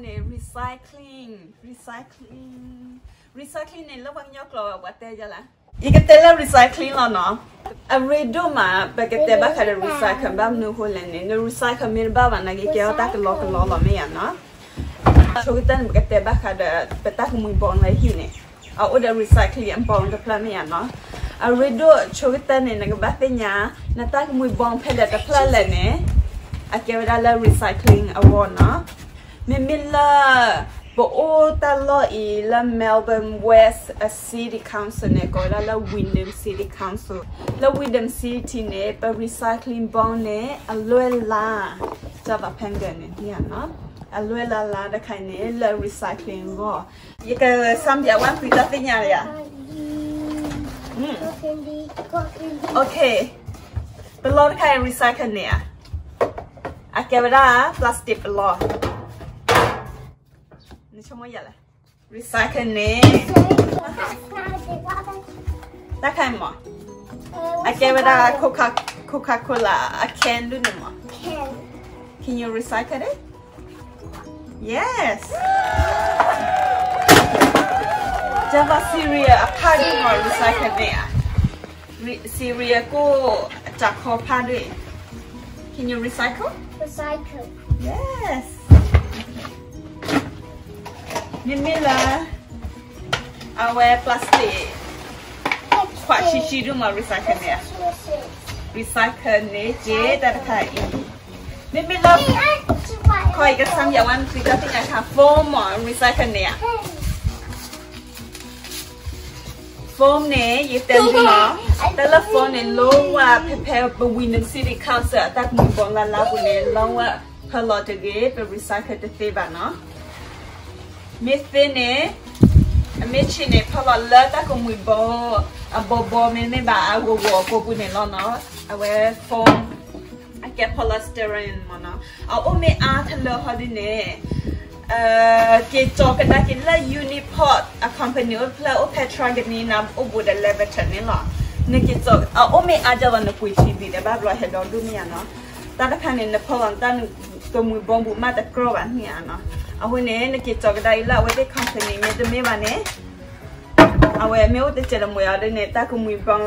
န့ၣ် recycling, recycling, recycling န့ၣ် လၢပှၤကညီကျိာ် ပှၤတဲယၤလဲၣ်. ယကတဲလၢ recycling လီၤနီၤ. အရ့ဒိၣ်မး ပကတဲဘၣ်ဃးဒီး recycle ဘၣ်မနုၤအဃိလဲၣ်န့ၣ် န recycle မ့ၢ်တဘၣ်ဘၣ်နာ်က့ ကဲထီၣ်တၢ်ကလီကလီလီၤ မ့ၢ်ဧါနီၤ. ဆိကတၢၢ်န့ၣ် ပကတဲဘၣ်ဃးဒီး ပတၢ်ကမှံၤဘီလၢဟံၣ်န့ၣ် အအိၣ်ဒီး recycling အဘီတဖျၢၣ် မ့ၢ်ဧါနီၤ. အရ့ဒိၣ်ဆိကတၢၢ်န့ၣ် နကဘၣ်သ့ၣ်ညါ နတၢ်ကမှံၤဘီဖဲလဲၣ်တဖျၢၣ်လဲၣ်န့ၣ် အကဲဝဲဒၣ်လၢ recycling အဂီၢ်နီၤ. မ့မ့ၢ်လၢ ပအိၣ်တၢ်လီၢ်အံၤလၢ Melbourne West အ City Council န့ၣ် ကိးဝဲဒၣ်လၢ Wyndham City Council. လၢ Wyndham City န့ၣ် ပ recycling ဘီန့ၣ် အလွဲၢ်လါ ကၢ်ဘၣ်ဖဲကၢန့ၣ် မ့ၢ်ဧါနီၤ. အလွဲၢ်လါလါတခါအံၤန့ၣ် လၢ recycling အဂီၢ် ယကစၢ်မ့ၢ်ဝဲ ပှၤတသ့ၣ်ညါလၢၤယၤ. Okay, ပလီတခါအံၤ recycle န့ၣ်ဧါ. အကဲဝဲဒၣ် plastic ပလီ နဆိကမိၣ်ယၤလဲၣ်. Recycle န့ၣ် တၢ်ခါအံၤမး အကဲဝဲဒၣ် Coca, Coca-Cola အ can ဒ်န့ၣ်မး. Can you recycle it? Yes. Java cereal အဖးဒိၣ်မး recycle န့ၣ်ဧါ. Re- cereal ကိၣ်အတၢ်ခီဖးဒိၣ်အံၤ Can you recycle? Recycle. Yes. မ့မ့ၢ်လၢ အဝဲ plastic ခွးဆံးဆံးဒိၣ်မး recycle န့ၣ်ဧါ. Recycle န့ၣ် ကဲတၢ်တခါအံၤ မ့မ့ၢ်လၢ ခီအံၤကစၢ်မ့ၢ်ဝဲ နသံတၢ်သ့ၣ်ညါခါ foam မး recycle န့ၣ်ဧါ. Foam န့ၣ် ယတဲဒ်နီၤ, တၢ်လၢ foam န့ၣ် လီဝဲဖဲဖဲပ Wyndham City Council အတၢ်ကမှံၤဘီလၢ်လၢ်ပူၤန့ၣ် လီဝဲဖဲလီၤတဂ့ၤ ပ recycle တသ့ဘၣ်နီၤ. မ့ၢ်သ့န့ၣ် အမ့ၢ်ဆံးန့ၣ် ဖဲလီၤလၢတၢ်ကမှံၤဘီ အဘီဘီမ့တမ့ၢ်ဘၣ် အဂီၤဂီၤအပူၤပူၤန့ၣ်လီၤနီၤ. အဝဲ foam အကဲ polystyrene မးနီၤ. အအိၣ်မ့ၢ်အါထီၣ်လၢဟီဒ်န့ၣ် က့ၤကၠီၤကဒါက့ၤလၢ Uniport အ company အိၣ်ဖျဲၣ်အိၣ်ဖဲ Truganina အိၣ်ဘူးဒီး Laverton န့ၣ်လီၤ. နက့ၤကၠီၤ အအိၣ်မ့ၢ်အါကၠီလီၤ နပှ့ၤထံသံးဒီးဘၣ်ဘျီဟဲဒီဒူၣ်မ့ၢ်ဧါနီၤ. တၢ်တခါန့ၣ် နဖီလီၤနတၢ်ကမှံၤဘီဘူးမး တကြၢးဘၣ်န့ၣ်ဧါနီၤ. အဃိန့ၣ် နက့ၤကၠီၤကဒါအံၤလၢအဝဲသ့ၣ် company မ့တမ့ၢ်ဘၣ်န့ၣ် အဝဲမ့ၢ်အိၣ်တစဲးတမှဲၤအီၤဒ်န့ၣ် တၢ်ကမှံၤဘီ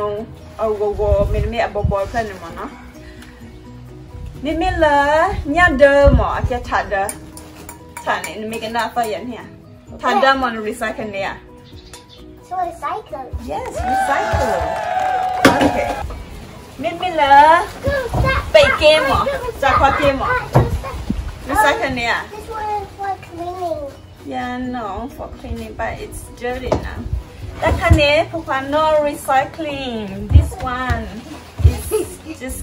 အဂီၤဂီၤမ့တမ့ၢ်အဘီဘီဖျၢၣ်န့ၣ်မးနီၤ. မ့မ့ၢ်လၢ ညၣ်ဒၢမး အကဲထးဒၢ, ထးန့ၣ် နမ့ၢ်ကနၣ်အသီၣ်ယဲန့ၣ်ဧါ, ထးဒၢမး န recycle န့ၣ်ဧါ. Yes, recycle. Okay. မ့မ့ၢ်လၢ ပဲာ်က့မး စးခီက့မး recycle န့ၣ်ဧါ. Yeah, no, for cleaning, but it's dirty now. တၢ်ခါန့ၣ် ဖိခွါ no recycling. This one is just,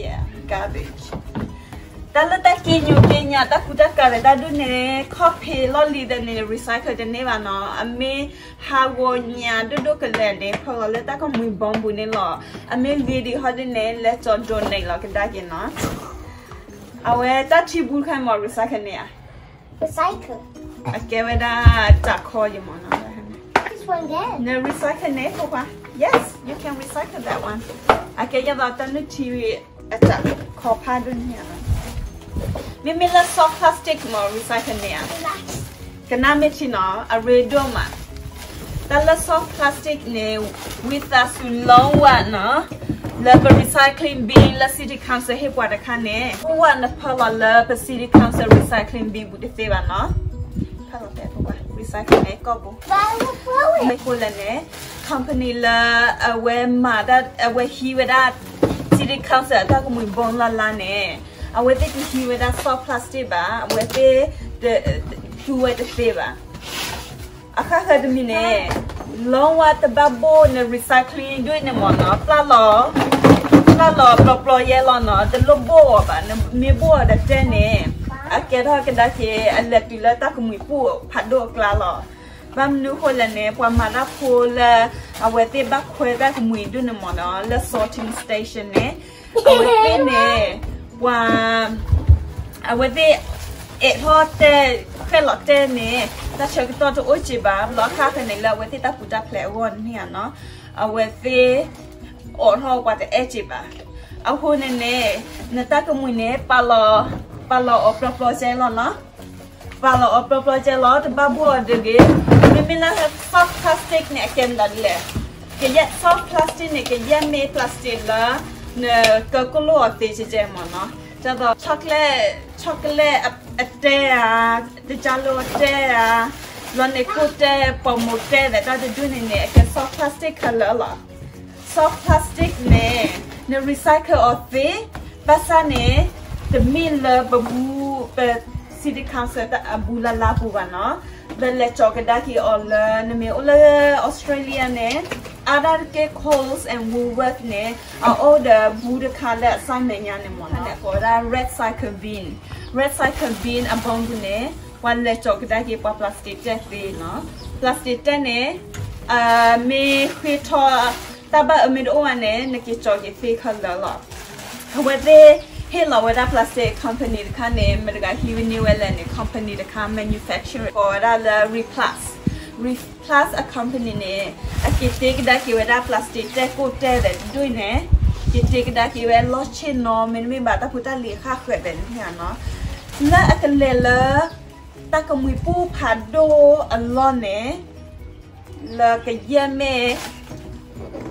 yeah, garbage. တၢ်လၢတၢ်က့ညိၣ်က့ညၣ် တၢ်ကူတၢ်ကၤဒီးတၢ်ဒူၣ်န့ၣ် ခီၣ်ဖံးလီၢ်လံၤဒီးန့ၣ် recycle တန့ၢ်ဘၣ်နီၤ. အမ့ၢ်ဟးဂီၤညၣ်ဒိၣ်ဒိၣ်ကလဲာ်န့ၣ် ဖီလီၤလၢတၢ်ကမှံၤဘီဘူးန့ၣ်လီၤ. အမ့ၢ်ဂ့ၤဒံးဟီဒ်န့ၣ် လဲၤကၠီၤ donate လီၤကဒါက့ၤနီၤ. အဝဲတၢ်ထံဘူးတခါမး recycle န့ၣ်ဧါ. အကဲဝဲဒၣ်တၢ်ခီယမးနီၤ. န recycle န့ၣ် ဖိခွါ. Yes, you can recycle that one. အကဲယဲသိးတၢ်နုၢ်ထံ အတၢ်ခီဖးဒိၣ်န့ၣ်ဧါ. မ့မ့ၢ်လၢ soft plastic မး recycle န့ၣ်ဧါ. ကနၣ်မ့ၢ်ထံနီၤ အရ့ဒိၣ်မး. တၢ်လၢ soft plastic န့ၣ် ဝံသးစူၤ လီဝဲနီၤ လၢပ recycling bin လၢ City Council ဟ့ၣ်ပှၤတခါန့ၣ် ဝဲနဖီလီၤလၢပ City Council recycling bin ဘူးတသ့ဘၣ်နီၤ. ဖီလီၤတဲ recycle န့ၣ် ကီၢ်ပူၤ မ့ၢ်ဃိလဲၣ်န့ၣ် company လၢအဝဲမၤတၢ် အဝဲဟံးဝဲဒၣ် City Council အတၢ်ကမှံၤဘီလၢ်လၢ်န့ၣ် အဝဲသ့ၣ်တဟံးဝဲဒၣ် soft plastic ဘၣ် အဝဲသ့ၣ် သူဝဲတသ့ဘၣ်. အခါဃၢၤတမံၤန့ၣ် လီဝဲတဘၣ်ဘိၣ်န recycling ဒ်န့ၣ်မးနီၤ ပျၢ်လီၤ ပျၢ်လီၤပျီပျီယဲလီၤနီၤ တလိၣ်ဘိၣ်အီၤဘၣ် နမ့ၢ်ဘိၣ်အီၤဒီးတဲန့ၣ် အကဲထီၣ်ကဒါက့ၤ အလဲၤတုၤလၢတၢ်ကမှံၤပူၤဖးဒိၣ်အကျါလီၤ. ဘၣ်မနုၤဃိလဲၣ်န့ၣ် ပှၤမၤတၢ်ဖိလၢ အဝဲသ့ၣ်ဘၣ်ခွဲတၢ်ကမှံၤဒ်န့ၣ်မးနီၤ လၢ sorting station န့ၣ် အဝဲသ့ၣ်န့ၣ် ပှၤ အဝဲသ့ၣ် အဲၣ်ထီၣ်တဲ ဃဲၣ်လီၤတဲန့ၣ် တၢ်ဆၢကတီၢ်တအိၣ်က့ဘၣ် ဘျီအခါဃၢၤန့ၣ်လၢအဝဲသ့ၣ်တၢ်ပူၤတၢ်ဖျဲးအဂီၢ်န့ၣ်ဧါနီၤ အဝဲသ့ၣ် အိးထီၣ်ပှၤတအဲၣ်က့ဘၣ်. အဃိန့ၣ်န့ၣ် နတၢ်ကမှံၤန့ၣ် ပာ်လီၤ ပာ်လီၤအီၤပျီပျီကဲလီၤနီၤ. ပာ်လီၤအီၤပျီပျီကဲလီၤ တဘၣ်ဘိၣ်အီၤတဂ့ၤ. မ့မ့ၢ်လၢ soft plastic န့ၣ် အကဲမနုၤဒ်လဲၣ်. ကယဲၢ် soft plastic န့ၣ် ကယဲၢ်မ့ၢ် plastic လၢ နကကိၢ်လိၣ်အီၤသ့ကဲကဲမ့ၢ်နီၤ. ဒ်သိး chocolate အတဲဧါ, တကၢလိအတဲဧါ, လီၤန့ၣ်ကိၢ်တဲ ပိာ်မိၣ်တဲသ့ၣ် တၢ်တဒူၣ်န့ၣ်န့ၣ် အကဲ soft plastic ခဲလၢာ်လီၤ. Soft plastic န့ၣ် န recycle အီၤသ့, ဘၣ်ဆၣ်န့ၣ် တမ့ၢ်လၢပဘူး ပ city council အဘူးလၢ်လၢ်ပူၤဘၣ်နီၤ. ပလဲၤကၠီၤကဒါက့ၤအီၤလၢ နမ့ၢ်အိၣ်လၢ Australia န့ၣ် အါဒၣ်တက့ၢ် Coles and Woolworth န့ၣ် အအိၣ်ဒီးဘူးတခါလၢအစၢ်မဲာ်ညါန့ၣ်မ့ၢ်နီၤ, ကိးဝဲဒၣ် recycle bin. Recycle bin အဘီပူၤန့ၣ် ပှၤလဲၤကၠီၤကဒါက့ၤပှၤ plastic တဲသ့နီၤ. plastic တဲန့ၣ် မ့ၢ်ဃ့ထီၣ် တၢ်ဘၣ်အၢမ့ၢ်တအိၣ်ဘၣ်န့ၣ် နက့ၤကၠီၤက့ၤသ့ခဲလၢာ်လီၤ. အဝဲသ့ၣ်ဟ့ၣ်လီၤဝဲဒၣ် plastic company တခါန့ၣ် မတၤတဂၤဟံးဝဲန့ၢ်ဝဲလဲၣ်န့ၣ် company တခါ manufacturer ကိးဝဲဒၣ်လၢ Replas. Replas အ company န့ၣ် အက့ၤတ့ကဒါက့ၤဝဲဒၣ် plastic တဲကိၢ်တဲသ့ၣ်တဒူၣ်န့ၣ်, က့ၤတ့ကဒါက့ၤဝဲလီၢ်ဆ့ၣ်နီၤ မ့တမ့ၢ်ဘၣ်တၢ်ဖိတၢ်လံၤအဃၣ်ဃၢၤသ့ၣ်န့ၣ်နီၤ. လၢအကလဲၤလၢ တၢ်ကမှံၤပူၣ်ဖးဒိၣ်အလီၢ်န့ၣ် လၢကယဲၢ်မ့ၢ်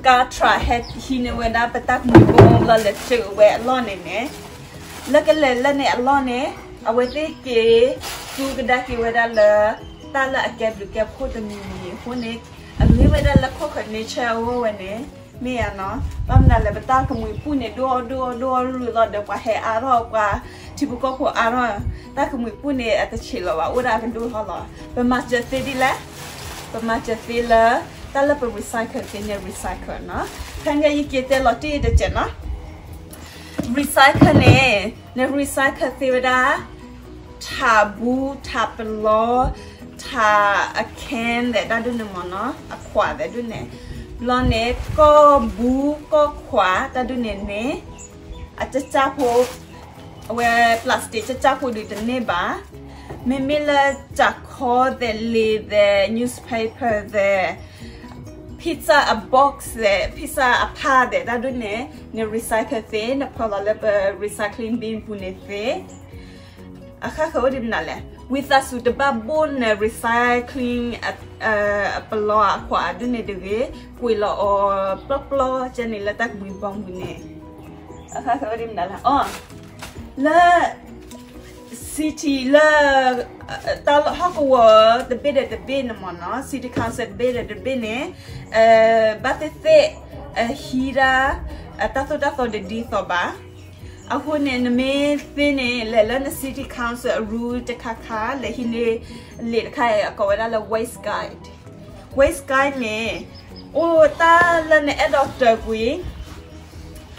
ကါထြးဟဲဟံးန့ၢ်ဝဲဒၣ်ပတၢ်ကမှံၤပူၣ်လီၢ်လဲၤတုာ်ဝဲအလီၢ်န့ၣ်န့ၣ်, လၢကလဲၤလၢန့ၣ်အလီၢ်န့ၣ် အဝဲသ့ၣ်က့ၤသူကဒါက့ၤဝဲဒၣ်လၢ တၢ်လၢအကဲဘျုးကဲဖှိၣ်တမံၤမံၤအဃိန့ၣ်, အမ့ၢ်ဝဲဒၣ်လၢခိၣ်ဃၢၤ nature အဂီၢ်ဝဲန့ၣ် မ့ၢ်ဧါနီၤ. ဘၣ်မနုၤလဲၣ် ပတၢ်ကမှံၤပူၣ်န့ၣ်ဒိၣ်အီၣ်ဒိၣ်အီၣ်ဒိၣ်အီၣ်ရုၢ်လီၤဒီး ပှၤဟဲအါထီၣ်ပှၤထံဖိကီၢ်ဖိအါထီၣ်, တၢ်ကမှံၤပူၣ်န့ၣ် အတဆံးလီၤဘၣ် အိၣ်ဒၣ်အကဒိၣ်ထီၣ်လီၤ. ပမၤစၢၤသ့ဒ်လဲၣ်, ပမၤစၢၤသ့လၢ တၢ်လၢပ recycle သ့န့ၣ် recycle နီၤ. ဖဲန့ၣ်ယက့ၤတဲလီၤတံၢ်တစဲးနီၤ. recycle န့ၣ် န recycle သ့ဝဲဒၣ် ထးဘူး ထးပလီ, ထးအ can သ့ၣ်တၢ်ဒ်န့ၣ်မ့ၢ်နီၤ, အခွးသ့ၣ်ဒ်န့ၣ်, ဘျီန့ၣ် ကီၢ်ဘူး ကီၢ်ခွး တၢ်ဒ်န့ၣ်န့ၣ် အကၢ်ကၢ်ဖိ အဝဲ plastic ကၢ်ကၢ်ဖိဒုးတန့ၢ်ဘၣ်. မ့မ့ၢ်လၢ ကၠးခီသ့ၣ် လံာ်သ့ၣ် newspaper သ့ၣ် pizza အ box သ့ၣ် pizza အဖါသ့ၣ်တၢ်ဒ်န့ၣ် န recycle သ့ နဖီၣ်လီၤလၢပ recycling bin ပူၤန့ၣ်သ့ အဃၣ်ဃၢၤအိၣ်ဒံးမနုၤလဲၣ်. ဝံသးစူၤတဘၣ်ဘိၣ်န recycling အပလီအခွးဒ်န့ၣ်တဂ့ၤ, ကွံာ်လီၤအီၤပျီပျီကဲန့ၣ်လၢတၢ်ကမှံၤဘီမုၢ်န့ၣ်, အဃၣ်ဃၢၤအိၣ်ဒံးမနုၤလဲၣ်. အီ လၢ city လၢ တၢ်လီၢ်ဟီၣ်ကဝီၤတဘ့ၣ်ဒီးတဘ့ၣ်န့ၣ်မ့ၢ်နီၤ, city council တဘ့ၣ်ဒီးတဘ့ၣ်န့ၣ် ဘၣ်သ့ၣ်သ့ၣ် ဟံးဒၣ် တၢ်သိၣ်တၢ်သီတဒ်သိးဘၣ်. အဃိန့ၣ် နမ့ၢ်သ့န့ၣ် လဲၤလၢန city council အ room တခါခါ လဲၤဟံးန့ၢ်လံာ်တခါအံၤ အကိးဝဲဒၣ်လၢ waste guide. waste guide န့ၣ် အိၣ်တၢ်လၢနအဲၣ်ဒိးတၢၤကွံာ်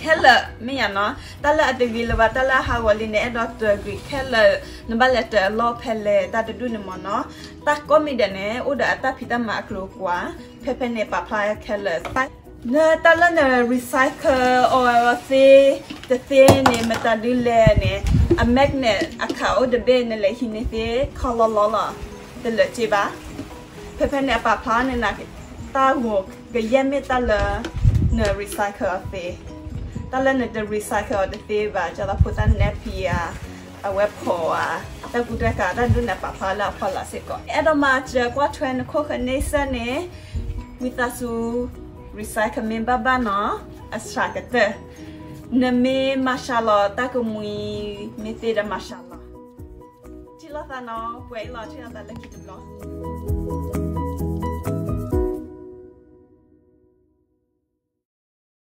ခဲလၢာ် မ့ၢ်ယါနီၤ, တၢ်လၢအတဂ့ၤလၢၤဘၣ် တၢ်လၢအဟးဂီၤလံ နအဲၣ်ဒိးတၢၤကွံာ်ခဲလၢာ်, နဘၣ်လဲၤတၢၤအလီၢ်ဖဲလဲၣ် တၢ်တဒူၣ်န့ၣ်မ့ၢ်နီၤ, တၢ်ကိးမံၤဒဲးန့ၣ် အိၣ်ဒီးအတၢ်ဖံးတၢ်မၤအကျိၤအကွာ်, ဖဲဖဲန့ၣ်ပာ်ဖျါခဲလၢာ်, လၢတၢ်လၢန recycle အီၤသ့ တသ့န့ၣ် မတၤဒုလဲၣ်န့ၣ်, အ magnet အခးအိၣ်တဘ့ၣ် နလဲၤဟံးန့ၢ်သ့ ခီလီလီလီၤ, တလၢာ်က့ဘၣ်. ဖဲဖဲန့ၣ်အပာ်ဖျါန့ၣ် တၢ်ဂီၤကယဲၢ်မ့ၢ်တၢ်လၢ န recycle အီၤသ့, တၢ်လၢနတ recycle အီၤတသ့ဘၣ် ကၢ်သးဖိတၢ်နဲၣ်ဖံးဧါ, အဝဲဖိးဧါ, တၢ်ကူတၢ်ကၤတၢ်ဒ်န့ၣ် ပာ်ဖျါလၢအဖီလာ်စ့ၢ်ကီး. အဲၣ်ဒိးမၤစၢၤကွၢ်ထွဲနခိၣ်ဃၢၤန့ဆၢၣ်န့ၣ် ဝံသးစူၤ recycle မ့ၢ်ဘၣ်ဘၣ်နီၤ, အစှၤကတၢၢ်, နမ့ၢ်မၤစှၤလီၤတၢ်ကမှံၤ မ့ၢ်သ့ဒီးမၤစှၤလီၤ. ထံၣ်လိာ်သးနီၤ, ပှဲၤအံၤလီၤ ထံၣ်လိာ်သးလၢခံတဘျီ.